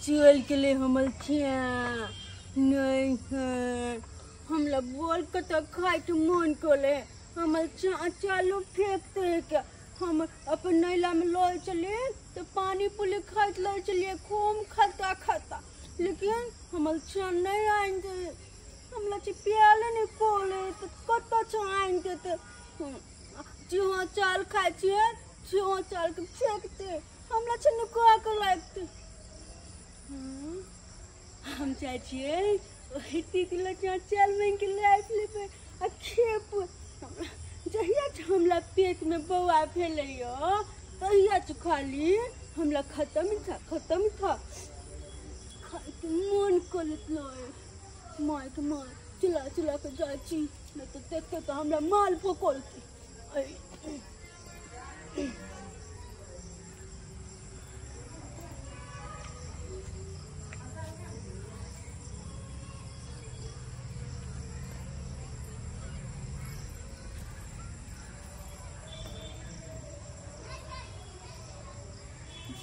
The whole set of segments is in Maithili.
चल गेलै हमर छिया नहीं है। हमरा बोल के तो खाइके मन कले हमर चालू फेंकते के हम अपन नैला में लऽ चलिए तो पानी पुली खाइत लऽ चलिए खूब खाता खाता, लेकिन हमर छा नहीं आनि दे। हमरा पियाले नहीं कोले तो कतऽ छा आनि देते। जेहो चाल खाइ छियै सेहो चाल के फेंकते हमरा छै नुका के राखते। हम चाहै छियै ओहि किलो चाल मांगि के राखि लेबै आ खेप। जहिया हमरा पेट में बौआ भेलै तहिया खाली हमरा खत्म था खत्म था खाइके मन करैत रहै। मायके माय चला चला के जाइ छी नहीं तो देखते तो हमरा माल पकड़ते।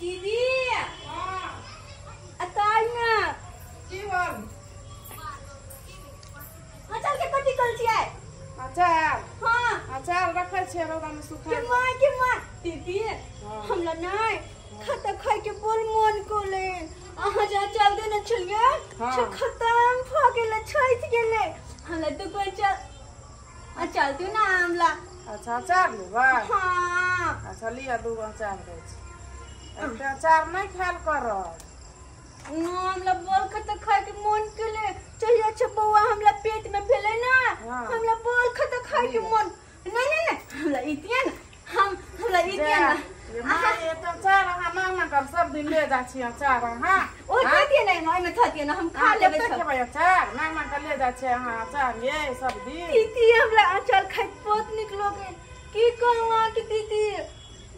दीदी अताई ना की बोल अचार के कथी कहै छियै? अचार हां अचार रखै छियै रौदा में सुखा के मां के मां। दीदी हमरा नै खाता खाइ के बोल मन कोले। अहाँ जे अचार देने छलियै से खत्म भ गेलै, छठि गेलै। हमरा दुकान चल अचार दियौ ना हमरा। अच्छा अचार लेबै? हां अच्छा लिअ दूगो अचार दै छी। एते अचार नहीं खायल करब। हमरा बोल खत खाय के मन केले। चाहिए अच्छा बौआ हमरा पेट में भेलै ना हमरा बोल खत खाय के मन नहीं नहीं नहीं हमरा इतिया ना हम हमरा इतिया ना। मां एते अचार अहाँ मांग मांग कर सब दिन ले जाइ छी अचार अहाँ। ओ खातिए नहीं ओइ में खातिए ना हम खा लेबै। सब खेबै अचार मांग मांग कर ले जाइ छी अहाँ अचार ये सब दिन। दीदी हमरा अचार खाय बहुत नीक लगे। की कहूं अहाँ के दीदी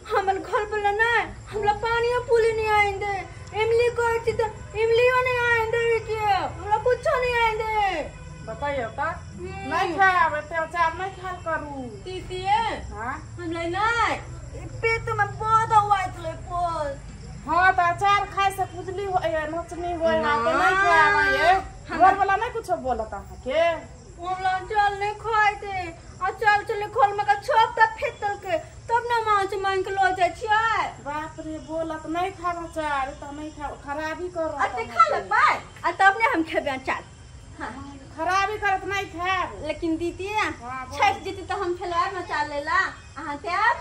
हमर घर वाला नहीं हमरा पानियो पुली नहीं आइन दे। इमली कहै छी तऽ इमलियो नहीं आइन दे के हमरा कुछो नहीं आइन दे। बताइयो त नहीं खायब एते अचार नहीं खायल करू दीदी। हां हमरा नहीं पेट में बहुत आवाज ले पोल। हां त अचार खाय से खुजली होय नोचनी होय ना त नहीं खायब ये घर वाला नहीं कुछो बोलत अहाँ के। हमरा अचार नहीं खाय दे। अचार चले खोल में का छप त फेटल के तब ना माछ मांग के ल जाइ छियै। बाप रे बोलत नहीं खाब अचार त नहीं खाब खराबी करत। अते खा लेबै आ तब ने हम खेबै अचार। हां खराबी करत नहीं खाब। लेकिन दीदी छठ जेती त हम खेलाब अचार लेला अहाँ खाब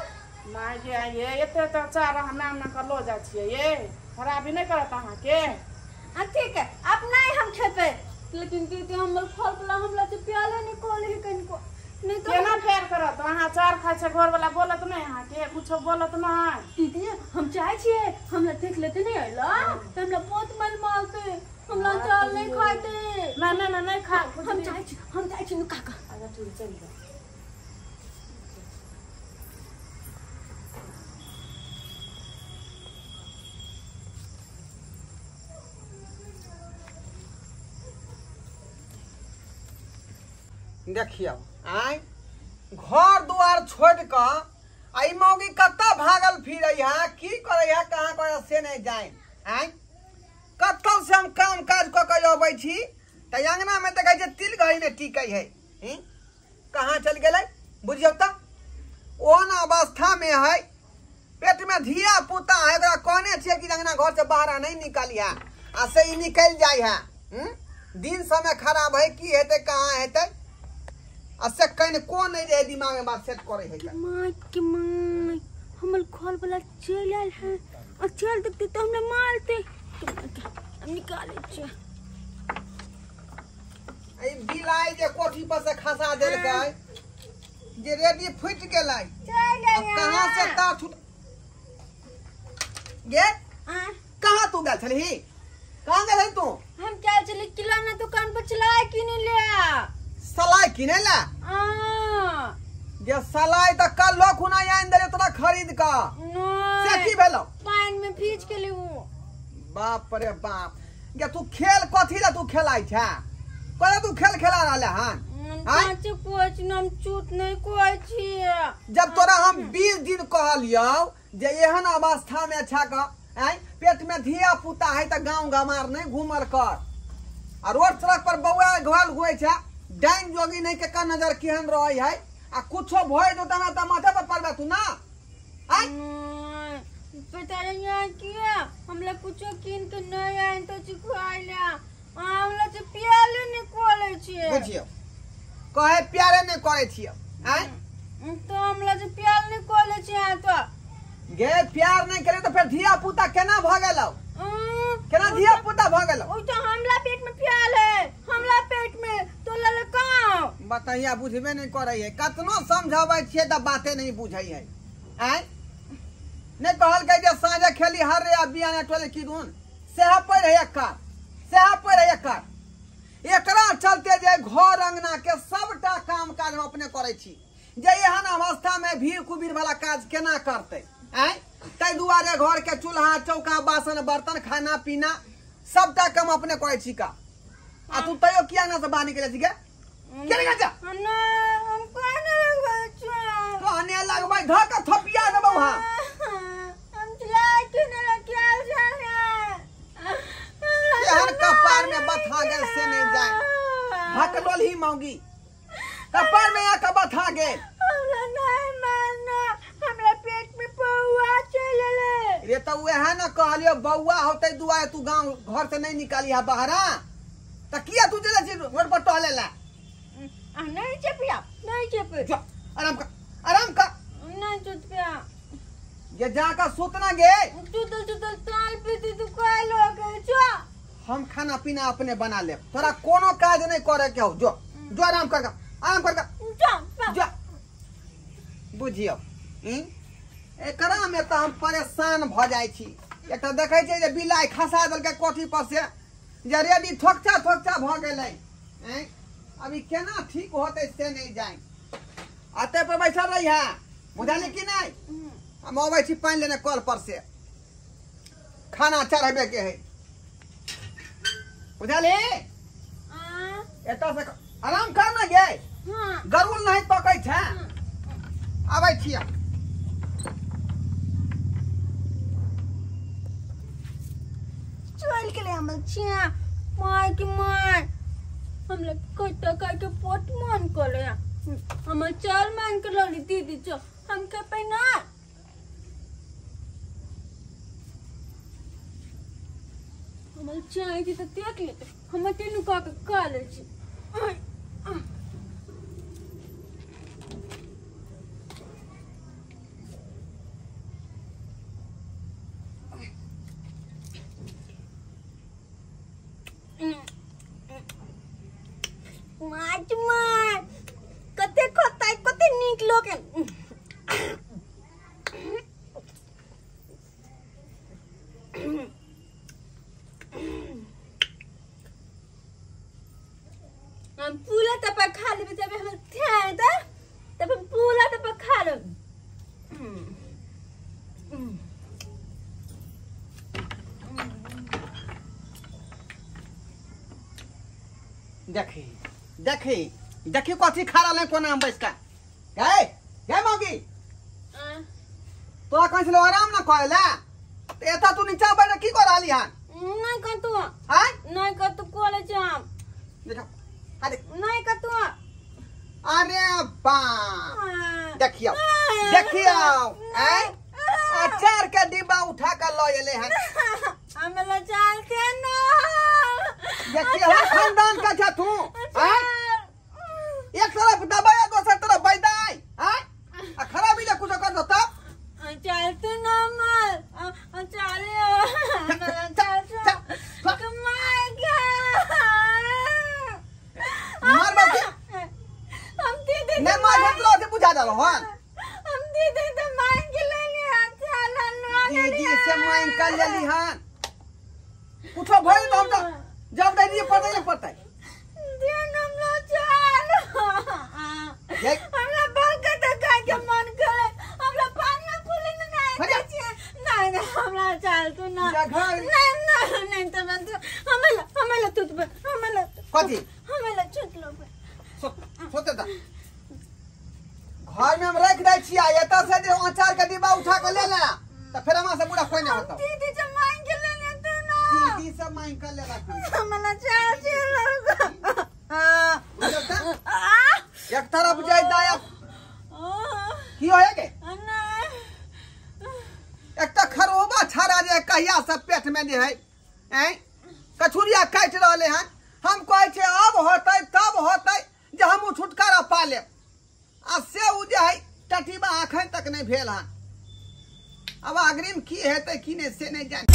नहीं जे ये एते त अचार अहाँ नाम ना कर ल जाइ छियै ये खराबी नहीं करत अहाँ के। हां ठीक है अब नहीं हम खेबै। लेकिन दीदी हमर फल वाला हमरा से प्याले नहीं कोले है कनको नहीं तो केना फेर करत अहाँ अचार खाय छै घर वाला बोलत नहीं अहाँ के कुछो बोलत नहीं। दीदी हम चाहे छियै हमरा देख लेते नहीं अइला त हमरा बहुत मन मारते हमरा अचार नहीं खाते। ना ना ना नहीं खा हम चाहे छी हम चाहे छी नुका का। अच्छा ठीक चल जा। देखियौ आय घर दुआर छोड़ क आई मौगी कतऽ भागल फिरै है की करै है कहाँ करै से नहीं जाए। आय कतौ से हम काम काज कऽ के अबै छी तऽ अंगना में देखै छै तिल घड़ी ने टिकै है। कहाँ चल गेलै बुझियौ तऽ ओहन अवस्था में है पेट में धिया पुता है ओकरा कहने छियै कि अंगना घर से बाहर नहीं निकलिहा आ से ई निकलि जाइ है। दिन समय खराब है की हेतै कहाँ हेतै आ से कनिको नहीं रहे दिमाग में बात सेट करे है। मां के मां हमर घर वाला चल आयल है और चल देखते तो हमरा मारते। हम निकाले छी ए बिलाई जे कोठी पर से खसा देलकै जे रेडी फुटि गेलै। चल आयल कहाँ से तार छूट गे कहाँ तू गेल छलही कहाँ गेल तू? हम क्या चले किराना दुकान पर चलाय किने ले सलाई किने ला जे सलाई त कल लोग खुना आइन देले तोरा खरीद क से की भेलो पानी में भीज के लेऊ। बाप रे बाप गे तू खेल कथी ला तू खेलाई छा कोला तू खेल खेला रहले हन? पाँच कोच नाम चूत नहीं कोई छी। जब तोरा हम 20 दिन कहलियौ जे एहन अवस्था में छा क आय पेट में धिया पुता है त गांव गमार नहीं घूमल कर आ रोड सड़क पर बौआ घोल हुए छै डाइन जोगी नहीं के का नजर केहन रहे है आ कुछो भय दो त माथे पर पड़बे तू ना आय पता नहीं किया हमला कुछो कीन के नहीं आए तो चिखवाइला हमला तो प्याले नहीं कोले छिए बुझियो कहे प्यारे नहीं करे छिए आय तो हमला तो प्याल नहीं कोले छिए तो गे प्यार नहीं करे तो फिर धिया पुता केना भ गेलौ केना धिया पुता भ गेलौ ओ तो हमला पेट में प्याल है हमला पेट में तो ललकाओ बताइया बुझबे नहीं करे है कतनो समझाबै छिए त बाते नहीं बुझै है आय नहीं कहल के जे साँझे खेली हर रे आ बियाने टोले की दून सेहा पड़ है एकर सेहा पड़ है एकर एकरा चलते जे घर अंगना के सबटा काम काज हम अपने करै छी जे एहन अवस्था में भीड़ कुबीर वाला काज केना करतै आय ताहि दुआरे घर के चूल्हा चौका बासन बर्तन खाना पीना सबटा काम अपने करै छी का आ तू तैयो किया ना से बाहर निकले छी गे के निकल जा ना हम कहने लगबै छी कहने लगबै धऽ के थपिया देबौ हां हम चला के न रखिया जाने एहन कपार में बथा गेल से नहीं जाए हकलोल ही मौगी कपार में आके बथा गेल हमरा नहीं मारना हमरा पेट में पौआ चलले रे तो वह न कहलियो बौआ होते दुआरे तू गांव घर से नहीं निकाली है बाहरा त किया तू चले छी रोड पर टहले ला आ नहीं चपिया नहीं चपे जो आराम कर आराम कर नहीं चुपिया ये जाकर सुतना गे चुतल चुतल ताल पीती तू काय लोग जो हम खाना पीना अपने बना ले तोरा कोनो काज नहीं करे के हो जो जो आराम कर आराम कर जो जो बुझियो एकरा में तो हम परेशान भ जाय छी एकटा देखै छियै जे बिलाइ खसा देलकै कोठी पर से जे रेडी थोकचा थोकचा भ गेलै अभी केना ठीक होतै से नहीं जाए अते पर बैठल रही है बुझली कि नहीं हम अबै छी पानि लेने कल पर से खाना चढ़ेबे के है बुझली एतऽ से आराम कर ना गे गरुल नहीं पकै छै आबै छियै चल के ले हमर छिया माय के माय हमला कट्टा काट के पोट मन करे हमर चाल मांग के लली दीदी चो हम के पहिना हमर चाय के तो देख लेते हम तीनू का के खा ले छी माच मार कते खताई कते नीक लोग हम पूरा तपा खा लेबै तब हम ध्यान द तब हम पूरा तपा खा लेब देखी देखी देखी कथी खा रहल है कोना हम बैस के गए गए मौगी तोरा कहै छलौ आराम न करे ला त एतऽ तू नीचा बैठ की कर रहली हन नहीं कतू आय नहीं कतू कोले जाम देखो अरे नहीं कतू अरे बाप देखियो देखियो आय अचार के डिब्बा उठा के ल एले हन हमला चलते ना देखियो खानदान का छ तू आय एक तरफ दबाया दोसर तरफ बैदाई आय आ खराबी ले कुछ कर दो तब चल तू ना मार चले हमला चल कमाल गया मार बाबू हम दीदी नहीं मार तो से बुझा दलो हन हम दीदी तो मांग के ले लिया चल दीदी से मांग कर ले ली हन कुछो भइल तो हम तो जब दे दिए पड़तै नहीं पड़तै दिन हमला चल हमला बंक तो खा के मन करे हमला पानी फूले ना नहीं नहीं हमला चल तू ना नहीं नहीं नहीं तो मैं तो हमला हमला तू तो हमला कथी हमला छूट लो सोते दा घर में हम रख दै छियै एतऽ से जे अचार के डिब्बा उठा के ले ले त फेर हमरा से बुरा कोई नहीं होता दीदी जब की सब मांग कर लेलक हमरा चाची लग एक तरफ जाय दाया की होय के एक त खरोबा छाड़ा जे कहिया सब पेट में जे है हैं कछुरिया काटि रहले हन। हम कहै छै अब होतै तब होतै जे हम छुटकारा पा लेब आ से उ जे है टटीबा अखन तक नहीं भेल हन। अब अग्रिम की हेतै की नहीं से नहीं जान।